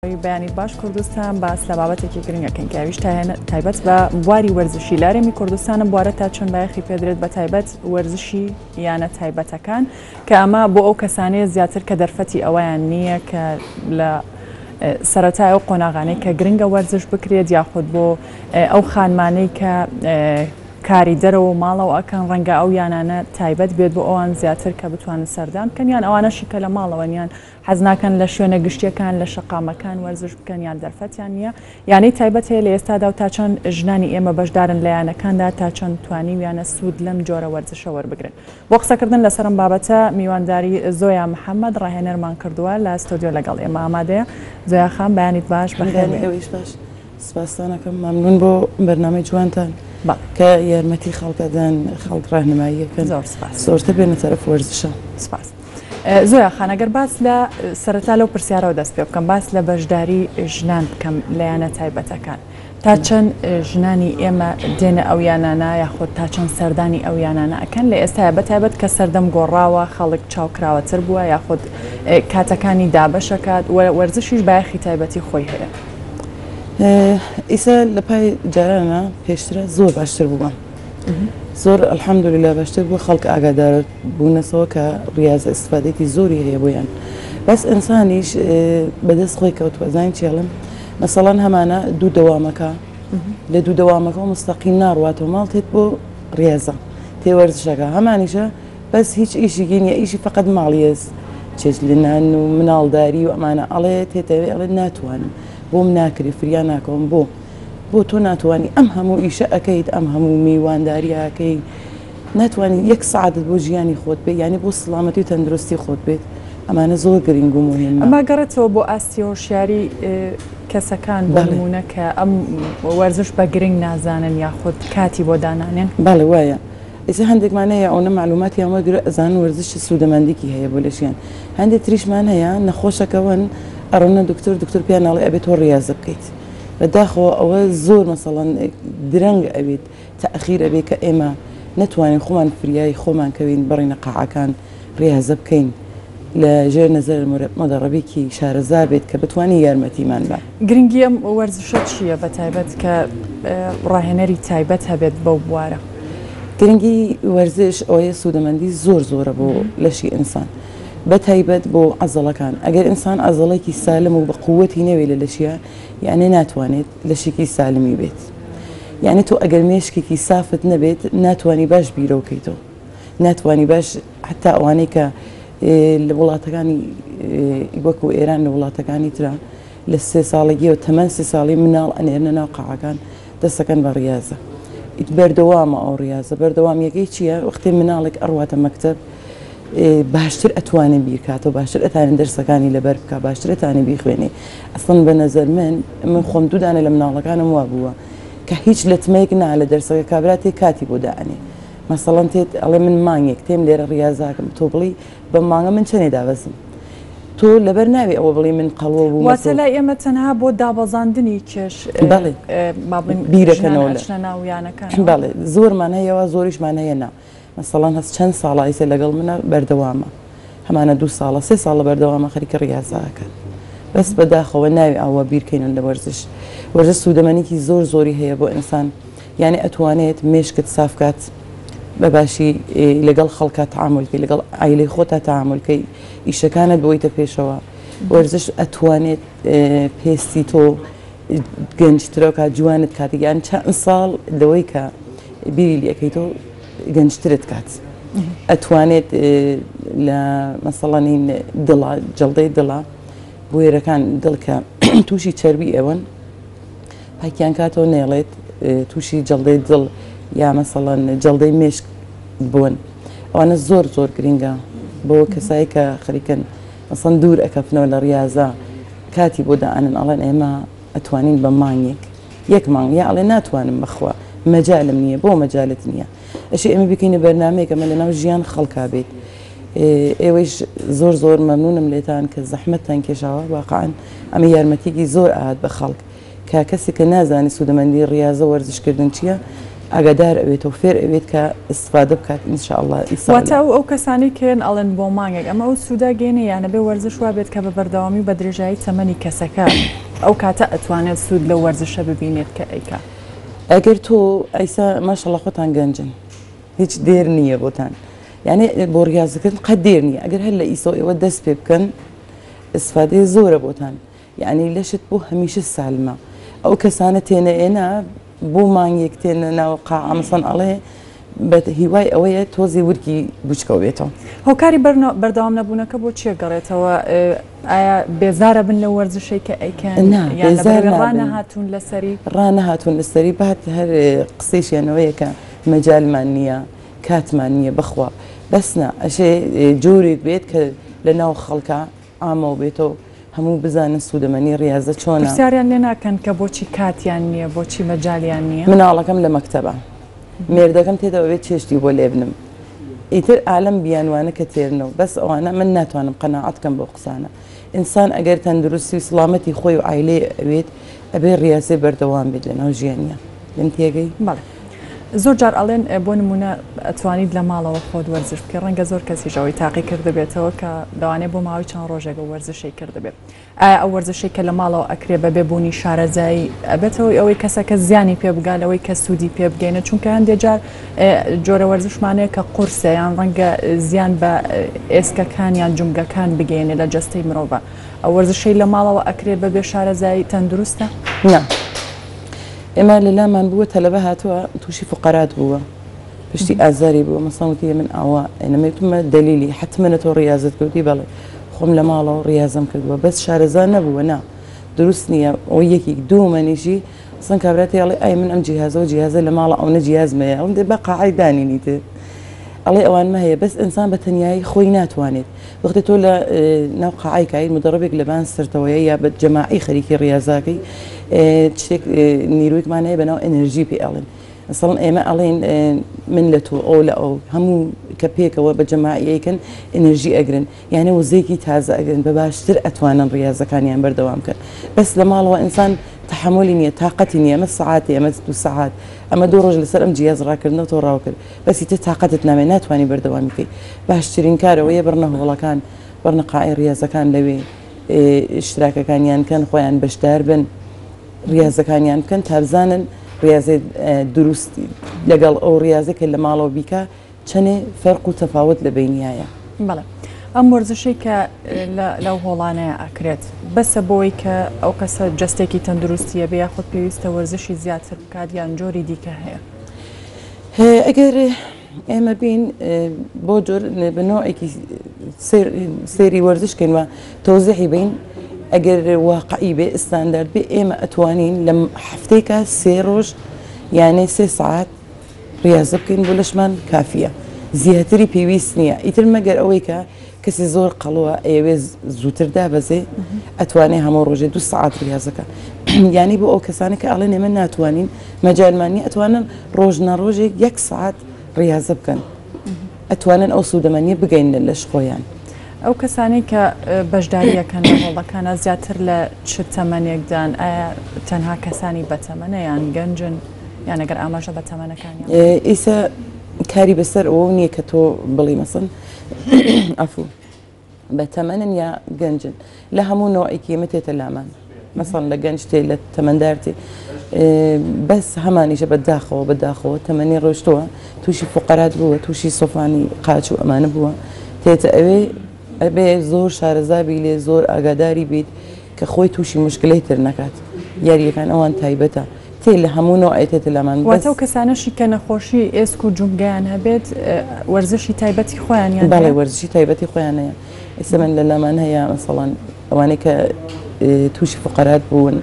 بەیانیت باش کوردستان باس لە بابەتێکی گرنگەکەین کە ئەویش تایبەت بە بواری وەرزشی لارێمی کوردستانە بوارە تا چەند بایەخی پێدرێت بە تایبەت وەرزشی یانە تایبەتەکان کە ئەمە بۆ ئەو کەسانەیە زیاتر کە دەرفەتی ئەوەیان نییە کە لە سەرەتای ئەو قۆناغانەی کە گرنگە وەرزش بکرێت یاخود بۆ ئەو خانمانەی کە کاری دەرەوە و ماڵەوە ئەکەن ڕەنگە ئەو یانانە تایبەت بێت بۆ ئەوان زیاتر کە بتوانن سەردان بکەن یان ئەوانەشی کە لە ماڵەوەن یان حەز ناکەن لە شوێنە گشتیەکان لە شەقامەکان وەرزش بکەن یان دەرفەتیان نییە یانەی تایبەت هەیە لە ئێستادا و تا چەند ژنانی ئێمە بەشدارن لە یانەکاندا تا چەند توانیویانە سوود لەم جۆرە وەرزشە وەربگرن بۆ قسەکردن لەسەر ئەم بابەتە میوانداری زۆیا محەمەد ڕاهێنەرمان کردووە لە ستۆدیۆ لەگەڵ ئێمە ئامادەیە زۆیا خان بەیانیت باش بەخێر بەیانی ئێوەیش باش سپاستان ئەکەم مەمنون بۆ بەرنامەی جوانتان کە یارمەتی خەڵک ئەدەن خەڵک ڕاهنمایی ئەکەن زۆر سپاس زۆرتر بێنە تەرەف وەرزشە سپاس. زۆیا خان ئەگەر باس لە سەرەتا لەو پرسیارەوە دەست پێ بکەم باس لە بەشداری ژنان بکەم لە یانە تایبەتەکان تا چەند ژنانی ئێمە دێنە ئەو یانانە یاخود تا چەند سەردانی ئەو یانانە ئەکەن لە ئێستایا بە تایبەت کە سەردەم گۆڕاوە خەڵک چاوکراوەتر بووە یاخود کاتەکانی دابەشەکات و وەرزشیش بایەخی تایبەتی خۆی هەیە. ئیسە لە پای جارانە پێشترە زۆر باشتر بووە. زۆر الحمدللە باشتر بووە خەڵک ئاگادار بوونەسەوە کە ڕیازە ئیستفادەیەکی زۆری هەیە بۆیان بەس ئینسانیش بەدەست خۆی کەوتووە زانین چێڵم مەسەڵەن هەمانە دوو دەوامەکە لە دوو دەوامەکە مستەقیم ناڕواتەوە ماڵ تێت بۆ ڕیازە تێ وەرزشەکە هەمانیشە بەس هیچ ئیشێکی نییە ئیشی فقط ماڵیەس چێژ لێنان و مناڵداری و ئەمانە ئەڵێ تێتەوێ ئەڵێ ناتوانم بۆم ناکرێ فریا ناکەوم بۆ بۆ تۆ ناتوانی ئەم هەموو ئیشە ئەکەیت ئەم هەموو میوانداریە ئەکەی ناتوانی یەک سەعاتت بۆ ژیانی خۆت بێت یانی بۆ سڵامەتی و تەندروستی خۆت بێت ئەمانە زۆر گرنگ و موهیمە. ئەمە گەڕێتەوە بۆ ئاستی هۆشیاری کەسەکان بۆ نموونە کە ئەم وەرزش بە گرنگ نازانن یاخود کاتی بۆ دانانێن؟ بەڵێ وایە ئیستا هەندێکمان هەیە ئەونە مەعلوماتیان وەرگرت ئەزانن وەرزش چ سوودەمەندیکی هەیە بۆ لەشیان هەندێک تریشمان هەیە نەخۆشەکەون ئەڕۆنە دکتۆر دکتۆر پێیان ئەڵێ ئەبێ تۆ ڕیازە بکەیت بەداخەوە ئەوە زۆر مەسەڵەن درەنگ ئەبێت تەئخیر ئەبێت کە ئێمە نەتوانین خۆمان فریای خۆمان کەوین بڕینە قاعەکان ڕیازە بکەین لە ژێر نەزەر مەدەڕەبێکی شارەزا بێت کە بتوانێت یارمەتیمان بە. گرنگی ئەم وەرزشە چییە بە تایبەت کە ڕاهێنەری تایبەت هەبێت بەو بوارە؟ گرنگی وەرزش ئەوەیە سوودەمەندی زۆر زۆرە بۆ لەشی ئینسان بە تایبەت بۆ عەزەڵەکان ئەگەر ئینسان عەزەڵێکی سالم و بە قووەتی نەوێ لە لەشیا یەعنی ناتوانێت لەشێکی سالمی بێت یەعنی تۆ ئەگەر مێشکێکی سافت نەبێت ناتوانی باش بیرەوکەیتەوە ناتوانی باش حتا ئەوانەی کە لە وڵاتەکانی وەکو ئێران لە وڵاتەکانی ترا لە سێ ساڵگیەوە تەمەن سێ ساڵی مناڵ ئەنێرنە ناو قاعەکان دەستەکەن بە ڕیازە بەردەوامە ئەو ڕیازە بەردەوامیەکەی چییە وەختی مناڵێک ئەڕواتە مەکتەب باشتر ئەتوانێ بیرکاتەوە باشتر ئەتانێ دەرسەکانی لەبەر بکا باشتر ئەتانێ بیخوێنێ ئەسڵەن بە نەزەر من من خۆم دوو دانە لە مناڵەکانم وا بووە کە هیچ لەتمەیەک نا لە دەرسەکە کابرا تێ کاتی بۆ دائەنێ مەسەڵەن تێت ئەڵێ من مانگێک تێم لێرە ڕیازاکەم تۆ بڵی بەم مانگە من چەنێ دابەزم تۆ لەبەر ناوێ ئەوە بڵی من قەڵەو بوومە واتە لای ئێمە تەنها بۆ دابەزاندنی کێش بەڵێ با بڵێین بیرەکەنەوە ژنان ئەچنە ناو یانەکانەوە بەڵێ زۆرمان هەیە وا زۆریشمان هەیە نا مەسەڵەن هەست چەند ساڵە ئیسە لەگەڵ منە بەردەوامە هەمانە دوو ساڵە سێ ساڵە بەردەوامە خەریکە ڕیازە ئەکات بەس بەداخەوە ناوی ئاوا بیرکەینن لە وەرزش وەرزش سوودەمەنیکی زۆر زۆری هەیە بۆ ئینسان یعنی ئەتوانێت مێشکت ساف کات بە باشی لەگەڵ خەڵکا تعامل کەی لەگەڵ عایلەی خۆتا تعامل کەی ئیشەکانت بۆیتە پێشەوە وەرزش ئەتوانێت پێستی تۆ گەنجترەکە جوانت کات یان چەند ساڵ لەوەی کە بیری لەکەیتەوە گەنجترت کات ئەتوانێت لە مەسەڵەنی دڵە جەڵدەی دڵە بوێرەکان دڵ کە تووشی چەربی ئەوەن پاکیان کاتەوە نێڵێت تووشی جەڵدەی دڵ یا مەسەڵەن جەڵدەی مێشک بوون ئەوانە زۆر زۆر گرنگە بۆ کەسایی کە خەریکن مەسەن دوور ئەکەفنەوە لە ڕاضە کاتی بۆ دائەنن ئەڵێن ئێمە ئەتوانین بە مانگێک یەک مانگ یا ئەڵێ ناتوانم بەخوا مەجالم نییە بۆ مەجالت نییە ئەشێ ئێمە بیکەینە بەرنامەیەک ئەمە لەناو ژیان خەڵکا بێت ئێوەیش زۆر زۆر مەمنونم لێتان کە زەحمەتتان کێشاوە واقعا ئەمە یارمەتیکی زۆر ئاهات بە خەڵک کە کەسێک کە نازانێت سوودەمەندی ڕیازە وەرزشکردن چییە ئاگادار ئەبێتەوە فێر ئەبێت کە ئیستفادە بکات ان شاء اللە ئیسا واتە ئەو ئەو کەسانەی کێن ئەڵێن بۆ مانگێک ئەمە ئەو سوودە گەینێ یان ئەبێ وەرزش وا بێت کە بە بەردەوامی و بە درێژایی تەمەنی کەسەکە ئەو کاتە ئەتوانێت سوود لەو وەرزشە ببینێت کە ئەیکا. ئەگەر تۆ ئەیسا ماشاءاللە خۆتان گەنجن هیچ دێر نییە بۆتان یعنی بۆ ڕیازەکردن قەت دێر نییە ئەگەر هەر لە ئیسەوە ئێوە دەست پێ بکەن ئیسفادەی زۆرە بۆتان یەعنی لەشت بۆ هەمیشە سالمە ئەو کەسانە تێنە ئێنا بۆ مانگێک تێنە ناو قاعە مەسەن ئەڵێ بە هیوای ئەوەیە تۆزی ورکی بچکەو بێتەوە. هۆکاری بەردەوام نەبوونەکە بۆ چیە گەڕێتەوە؟ ئایا بێزارە بن لەو وەرزشەی کە ئەیکەن نا یان بێزار لەبەرئەوەی نابن ڕانەهاتوون لەسەری؟ ڕانەهاتوون لەسەری بات هەر قسەیشیان ئەوەیە کە مەجالمان نییە کاتمان نییە بەخوا بەس نا ئەشێ جۆرێک بێت کە لەناو خەڵکا عامەوە بێتەوە هەموو بزانن سوودەمەنی ڕیازە چۆنە. پرسیاریان لێ ناکەن کە بۆچی کاتیان نییە، بۆچی مەجالیان نییە؟ مناڵەکەم لە مەکتەبە، مێردەکەم تێتەوە ئەبێ چێشتی بۆ لێبنم، ئیتر ئالەم بیانوانە کە تێرنەوە، بەس ئەوانە من ناتوانم قەناعەت کەم بەو قسانە، ئینسان ئەگەر تەندروستی و سڵامەتی خۆی و عایلەی ئەوێت ئەبێ ڕیازەی بەردەوام بێت لەناو ژیانیا، لێم تێگەی؟ بەڵێ. زۆر جار ئەڵێن بۆ نموونە ئەتوانیت لە ماڵەوە خۆت وەرزش بکەی، ڕەنگە زۆر کەسیش ئەوەی تاقی کردبێتەوە کە لەوانەیە بۆ ماوەی چەند ڕۆژێک ئەو وەرزشەی کردبێت. ئایا ئەو وەرزشەی کە لە ماڵەوە ئەکرێ بەبێ بوونی شارەزایی ئەبێتە هۆی ئەوەی کەسەکە زیانی پێ بگا لەوەی کە سوودی پێ بگەینێت؟ چونکە هەندێ جار جۆرە وەرزشمان هەیە کە قورسە یان ڕەنگە زیان بە ئێسکەکان یان جومگەکان بگەیەنێت لە جەستەی مرۆڤ. ئەو وەرزشەی لە ماڵەوە ئەکرێت بەبێ شارەزایی تەندروستە؟ نا. ئێمە لە لامان بووە تەلەبە هاتووە تووشی فقەرات بووە پشتی ئازاری بووە مەسەڵەن وتی من ئاوا ئێنەمە وتمە دەلیلی حەتمەن تۆ ڕیازت کردی بەڵێ خۆم لە ماڵەوە ڕیازم کردووە بەس شارەزا نەبووە نا دروست نییە ئەوە یەکیک دوو منیشی سن کابرا تێڵێ ئای من ئەم جیهازەوە جیهازە لە ماڵە ئەو نە جیازمەیە ئەوم دێ بە قاعی دانینی تر ئەڵێ ئەوانمە هەیە بەس ئینسان بە تەنیایی خۆی ناتوانێت وەختی تۆ لە ناو قاعەی کای مدەڕبێک لەبان سەرتەوەیە یا بە جەماعی خەریکی ڕیازاکەی شتێک نیرویکمان هەیە بەناو ئەنرژی پێ ئەڵێن مەسەڵەن ئێمە ئەڵێن من لە تۆ ئەو لە ئەو هەموو کە پێکەوە بە جەماعی ئەیکەن ئەنرژی ئەگرن یانە وزەیەکی تازە ئەگرن بە باشتر ئەتوانن ڕیازەکانیان بەردەوام کەن بەس لە ماڵەوە ئینسان تەحەمولی نییە تاقەتی نییە ئەمە سەعاتێ ئەمە دوو سەعات ئەمە دوو ڕۆژ لەسەر ئەم جیاز ڕاکردنەوە تۆ ڕاوکرد بەس ئیتر تاقەتت نامێ ناتوانی بەردەوامی بکەی باشترین کار ئەوەیە بڕنە هۆڵەکان بڕنە قاعەی ڕیازەکان لەوێ ئیشتراکەکانیان کەن خۆیان بەشدار بن ڕیازەکانیان بکەن تا بزانن ڕیازەی دروست لەگەڵ ئەو ڕیازە کە لە ماڵەوە بیکا چەنێ فەرق و تەفاوت لە بەینیایە. بەڵێ ئەم وەرزشەی کە لەو هۆڵانەیە ئەکرێت بەسە بۆی کە ئەو کەسە جەستێکی تەندروستیە بێ یاخود پێویستە وەرزشی زیاتر بکات یان جۆری دیکە هەیە؟ ئەگەر ئێمە بین بۆ جۆر بە نوعێکی سەیری وەرزش کەین و تەوزیحی بین ئەگەر واقعی بێ ئستاندارد بێ ئێمە ئەتوانین لە هەفتەیەکە سێ ڕۆژ یانێ سێ سەعات ڕیازە بکەین بۆ لەشمان کافیە زیاتری پێویست نییە ئیتر مەگەر ئەوەی کە کەسی زۆر قەڵوە ئەیەوێ زووتر دابەزێ ئەتوانێ هەموو ڕۆژێ دوو سەعات ڕیازەکە یانی بۆ ئەو کەسانە کە ئەڵێن ئێمە ناتوانین مەجالمان نیە ئەتوانن ڕۆژنە ڕۆژێک یەک سەعات ڕیازە بکەن ئەتوانن ئەو سوودەمەنیە بگەیننە لەش خۆیان. ئەو کەسانەی کە بەشداریەکەن لە هۆڵەکانە زیاتر لە چ تەمەنێکدان؟ ئایا تەنها کەسانی بەتەمەنە یان گەنجن؟ یان ئەگەر ئاماژە بە تەمەنەکانیان ئیسە کاری بەسەر ئەوە نییە کە تۆ بڵی مەسن عەفو بە تەمەنن یا گەنجن لە هەموو نەوعێکی ئێمە تێتە لامان مەسەڵەن لە گەنج تێ لە تەمەندار تێ بەس هەمانیشە بە داخەوە بە داخەوە تەمەنی ڕۆشتووە تووشی فقرات بووە تووشی سۆفانی قاچ و ئەمانە بووە تێتە ئەوێ ئەبێ زۆر شارەزابی لێ زۆر ئاگاداری بیت کە خۆی تووشی مشکلەی تر نەکات یاریەکان ئەوان تایبەتە تێ لە هەموو نەوعێ تێتە لامان واتە بەس ئەو کەسانەشی کە نەخۆشی ئێسک و جومگەیان هەبێت وەرزشی تایبەتی خۆیانیان بەڵێ هەیە؟ وەرزشی تایبەتی خۆیان هەیە ئێستا من لە لامان هەیە مەسەڵەن ئەوانەی کە تووشی فقەرات بوون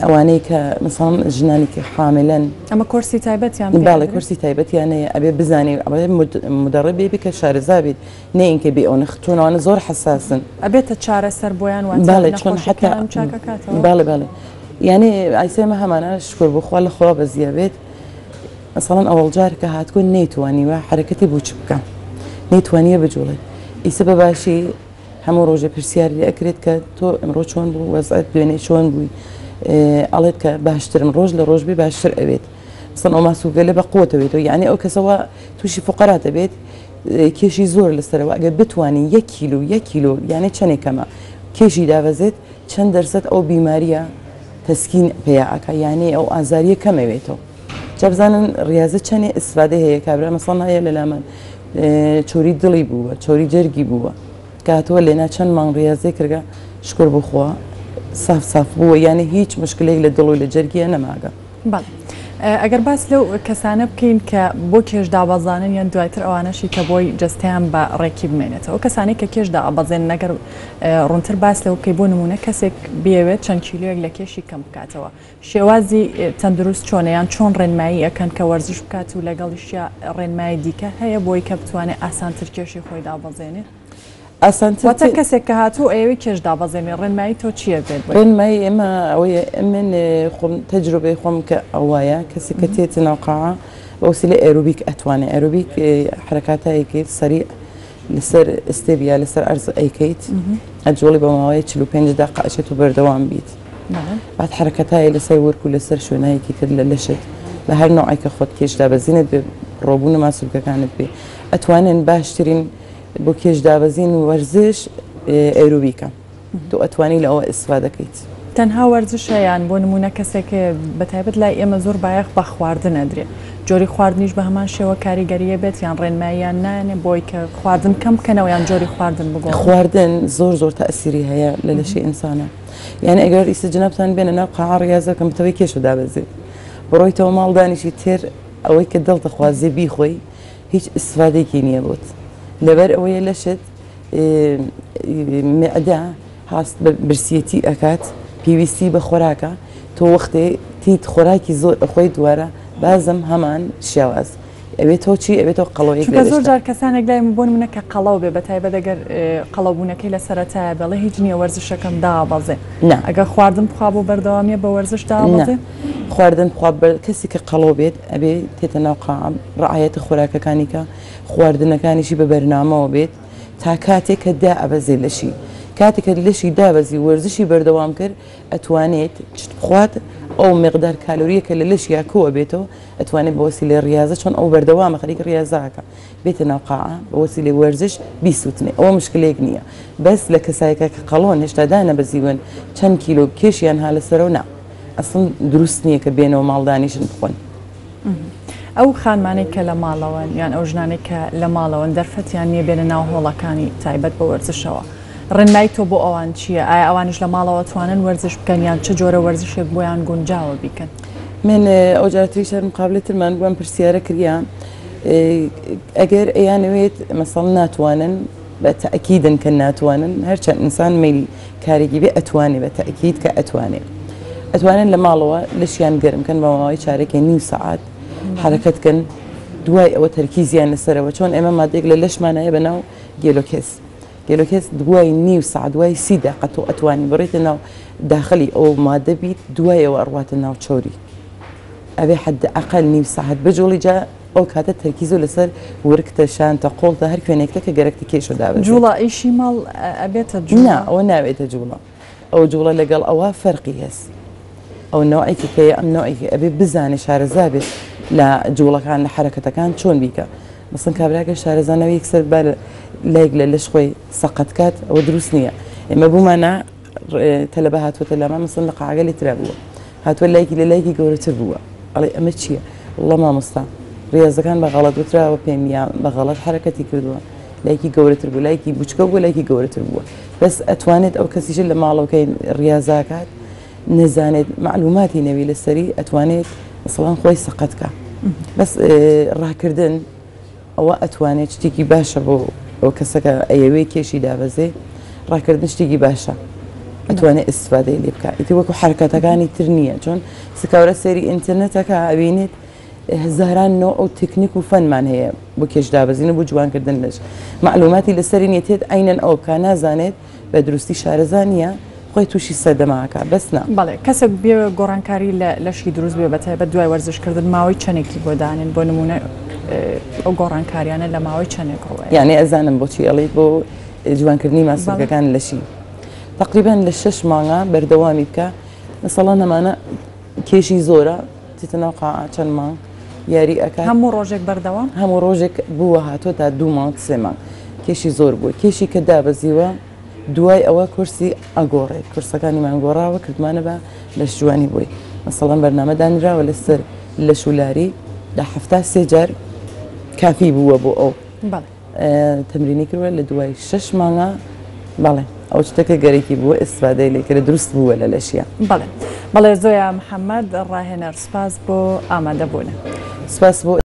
ئەوانەی کە مەسەڵەن ژنانی کە حاملەن ئەمە کۆرسی تایبەتیان پێ بەڵێ ئەدرێت؟ کۆرسی تایبەتیان هەیە ئەبێ بزانێ ئەبێ مدەڕب بێ کە شارەزا بیت نەینکە بێ ئەونە چۆن ئەوانە زۆر حەساسن. ئەبێتە چارەسەر بۆیان واتە بەڵێ چۆن حەتا نەخۆشیەکەیان چاکەکاتەوە؟ بەڵێ بەڵێ یانی ئایسە ئێمە هەمانە شکر بۆ خوا لە خوا بەزیە بێت مەسەڵەن ئەوەڵ جار کە هاتکۆ نەیتوانیوە حەرەکەتی بووچ بکە نەیتوانیە بجوڵێت ئیسە بە باشی هەموو ڕۆژێ پرسیار لێ ئەکرێت کە تۆ ئەمڕۆ چۆن بوو وەزعت دوێنێ چۆن بووی ئەڵێت کە باشترم ڕۆژ لە ڕۆژ بێ باشتر ئەوێت. مەسەڵەن ئەو ماسولکەلە بە قوەتە بێتەوە یعنی ئەو کەسەوە تووشی فقرات دەبێت کێشی زۆر لەسەرەوە ئەگەر بتوانین یەک کیلو یەک کیلو یعنی چەندێک کەمە کێشی دابەزێت چەند دەرسەد ئەو بیماریە تەسکین پیا ئەکا یعنی ئەو ئازاریە کەمەوێتەوە جا بزانن ڕیازە چەنێ ئیسفادەی هەیە کابرا مەسەڵەن هەیە لە لامان چۆری دڵی بووە چۆری جەرگی بووە کە هاتووە لێنا چەند مانگ ڕیازەی کردگە شکر بۆ خوا ساف ساف بووە یعنی هیچ مشکلێک لە دڵ و لە جەرگیە نەماگە. بەڵێ ئەگەر باس لەو کەسانە بکەین کە بۆ کێش دابەزانن یان دوایتر ئەوانەشی کە بۆی جەستەیان بە ڕێکی بمێنێتەوە کەسانی کە کێش دائەبەزێنن ئەگەر ڕوونتر باس لەوە بکەی بۆ نموونە کەسێک بیەوێت چەند کیلۆیەک لە کێشی کەم بکاتەوە شێوازی تەندروست چۆنە یان چۆن ڕێنمایی ئەکەن کە وەرزش بکات و لەگەڵیشیا ڕێنمایی دیکە هەیە بۆی کە بتوانێت ئاسانتر کێشی خۆی دابەزێنێ؟ ئاسانتر واتە کەسێک کە هاتوو ئەیەوێ کێش دابەزێنێ ڕێنمایی تۆ چییە بێت بۆی؟ ڕێنمایی ئێمە ئەوەیە من خۆم تەجروبەی خۆم کە ئەوایە کەسێک کە تێتە ناو قاعە بە وەسیلەی ئەیرۆبیک ئەتوانێ ئەیرۆبیک حەرەکاتایەکی سەریع لەسەر step یا لەسەر ئەرز ئەیکەیت ئەجوڵی بە ماوەی 45 دقە ئەچێت و بەردەوام بیت بعد حرەکەتای لەسەر ورک و لەسەر شوێنایەکی تر لە لەشت بە هەر نوعێک کە خۆت کێش دابەزینت بێ ڕۆبوون و ماسولکەکانت بێ ئەتوانن باشترین بۆ کێش دابەزین وەرزش ئەیرۆبیکە. تۆ ئەتوانی لە ئەوە ئیستفادە کەیت. تەنها وەرزشە یان بۆ نموونە کەسێک هەیە بە تایبەت لای ئێمە زۆر بایەخ بە خواردن ئەدرێ جۆری خواردنیش بە هەمان شێوە کاریگەریە بێت یان ڕێنماییان نایەنێ بۆی کە خواردن کەم بکەنەوە یان جۆری خواردن بگۆڕن؟ خواردن زۆر زۆر تەئسیری هەیە لە لەشی ئینسانا یانی ئەگەر ئیستا جەنابتان بێنە ناو قاعە ڕیازە بکەن بتەوەی کێشە دابەزێ بڕۆیتەوە ماڵ دانیشی تێر ئەوەی کە دڵت دەخوازێ بیخۆی هیچ ئیستفادەیەکی نییە بۆت لەبەر ئەوەیە لەشت معدە هەست بە برسیەتی ئەکات پێویستی بە خۆراکە تۆ وەختێ تیت خۆراکی زۆر ئەخۆی دوارە بازم هەمان شێواز ئەوێتەوە چی ئەوێتەوە قەڵەویەک چونکە زۆر جار کەسانێک لای من بۆ نمونە کە قەڵەو بێ بە تایبەت ئەگەر قەڵەوبوونەکەی لە سەرەتایە بێڵێ هیچ نییە وەرزشەکەم دابەزێ نا ئەگەر خواردن بخوا بۆ بەردەوامیە بە وەرزش دابەزێ خواردن بخوا کەسی کە قەڵەو بێت ئەبێ تێتە ناو قاعە ڕعایەتی خۆراکەکانی کە خواردنەکانیشی بە بەرنامەوە بێت تا کاتێک کە دائەبەزێ لەشی کاتێک کە لەشی دابەزی وەرزشی بەردەوام کرد ئەتوانێت چت بخوات ئەو مقدار کالۆریە کە لە لەشیا کۆ ئەبێتەوە ئەتوانێت بە وەسیلەی ڕیازە چۆن ئەو بەردەوامە خەریک ڕیازاکە بێتە ناو قاعە بە وەسیلەی وەرزش بیسووتنێ ئەوە مشکلەیەک نییە بەس لە کەسایەکە کە قەڵۆن هێشتا دانەبەزیون چەند کیلۆ کێشیان ها لەسەرەوە نا ئەسڵن دروست نییە کە بێنەوە ماڵ دانیشن بخۆن. ئەو خانمانەی کە لە ماڵەوەن یان ئەو ژنانەی کە لە ماڵەوەن دەرفەتیان نییە بێنە ناو هۆڵەکانی تایبەت بە وەرزشەوە ڕێنمایی تۆ بۆ ئەوان چییە؟ ئایا ئەوانیش لە ماڵەوە توانن وەرزش بکەن یان چ جۆرە وەرزشێک بۆیان گونجاوە بیکەن؟ من ئەو جارتریش هەر مقابلە ترمان بوو ئەم پرسیارە کریا ئەگەر ئەیانەوێت مەسەڵ ناتوانن بە تەئکیدن کە ناتوانن هەرچەند ئینسان مەیل کارێکی بێ ئەتوانێ بە تەئکید کە ئەتوانێ ئەتوانن لە ماڵەوە لەشیان گەرم کەن بە ماوەی چارەکێ نیو سەعات حەرەکەت کەن دوای ئەوە تەرکیزیان لەسەرەوە چۆن ئێمە مادەیەک لە لەشمان هەیە بە ناو گێلۆکێس گێلۆکێس دوای نیو سەعات دوای سی دەقە تۆ ئەتوانی بڕیتە ناو داخلی ئەو مادە بیت دوای ئەوە ئەڕواتە ناو چەوری ئەبێ حەد ئەقل نیو سەعات بجوڵی جا ئەو کاتە تەرکیزو لەسەر ورکتە شانتە قۆڵتە هەر کوێنێکتە کە گەرەکتە کێشە دابەزێت. جوڵە ئیشی ماڵ ئەبێتە جوڵە؟ نا ئەوە نابێتە جوڵە ئەو جوڵە لەگەڵ ئەوە فەرقی هەس ئەو نەوعێکی کەیە ئەم نەوعێکی ئەبێ بزانێ شارەزا بێت لە جوڵەکان لە حەرەکەتەکان چۆن بیکە مەسەن کابراگە شارەزا نەوێ یەکسەر با لایک لە لەش خۆی سەقەت کات ئەوە دروست نییە ئێمە بوومانە تەلەبە هاتووەتە لامان مەسەن لە قاعەگە لێ ترا بووە هاتووە لایکی لە لایکی گەورەتر بووە ئەڵێ ئەمە چییە وەڵڵا مامۆستا ڕیازەکان بە غەڵەت وتراوە پێم یا بە غەڵەت حەرەکەتی کردووە لایکی گەورەتر بوو لایکی بچکە بوو لایکی گەورەتر بووە بەس ئەتوانێت ئەو کەسیشە لە ماڵەوەکەی ڕیازاکات نەزانێت معلوماتی نەوی لەسەری ئەتوانێت مەسەڵەن خۆی سەقەت کە بەس ڕاکردن ئەوە ئەتوانێت شتێکی باشە بۆ ئەو کەسەکە ئەیەوێ کێشی دابەزێ ڕاکردن شتێکی باشە ئەتوانێت ئیسفادەی لێ بکە ئیتر وەکو حرکەتەکانی تر نییە چۆن سکاورە سەیری ئینتەرنێتەکە ئەبینێت هەزاران نەوع و تەکنیک و فەنمان هەیە بۆ کێش دابەزین و بۆ جوانکردن لەش مەعلوماتی لەسەری نیە تێت عەینەن ئەوە بکا نازانێت بە دروستی شارەزا نییە خۆی تووشی سەردەما ئەکا بەس نا. بەڵێ کەسێک بیەوێ گۆڕانکاری لە لەشی دروست بێ بەتایبەت دوای وەرزش کردن ماوەی چەنێکی بۆ دانێن بۆ نموونە ئەو گۆڕانکاریانە لە ماوەی چەنێک ڕووئەیەن؟ یانی ئەزانم بۆچی ئەڵێیت بۆ جوانکردنی ماسولکەکان لەشی تەقریبەن لە شەش مانگا بەردەوامی بکە مەسەڵەن ئەمانە کێشی زۆرە. چیتە ناو قاعە چەند مانگ یاری ئەکات. هەموو ڕۆژێک بەردەوام؟ هەموو ڕۆژێک بووە هاتووە تا دوو مانگ سێ مانگ کێشی زۆر بووە کێشی کە دابەزیوە دوای ئەوە کورسی ئەگۆڕێت کورسەکانیمان گۆڕاوە کردمانە بە لەشجوانی بۆی مەسەڵەن بەرنامە دانراوە لەسەر لەش و لاری لە هەفتا سێ جار کافی بووە بۆ ئەو تەمرینی کردوە لە دوای شەش مانگا بەڵێ ئەو شتەکە گەرەکی بووە ئیسفادەی لێ کرد دروست بووە لە لەشیا. بەڵێ بەڵێ زۆیا محەمەد ڕاهێنەر سوپاس بۆ ئامادەبوونت. سوپاس بۆ.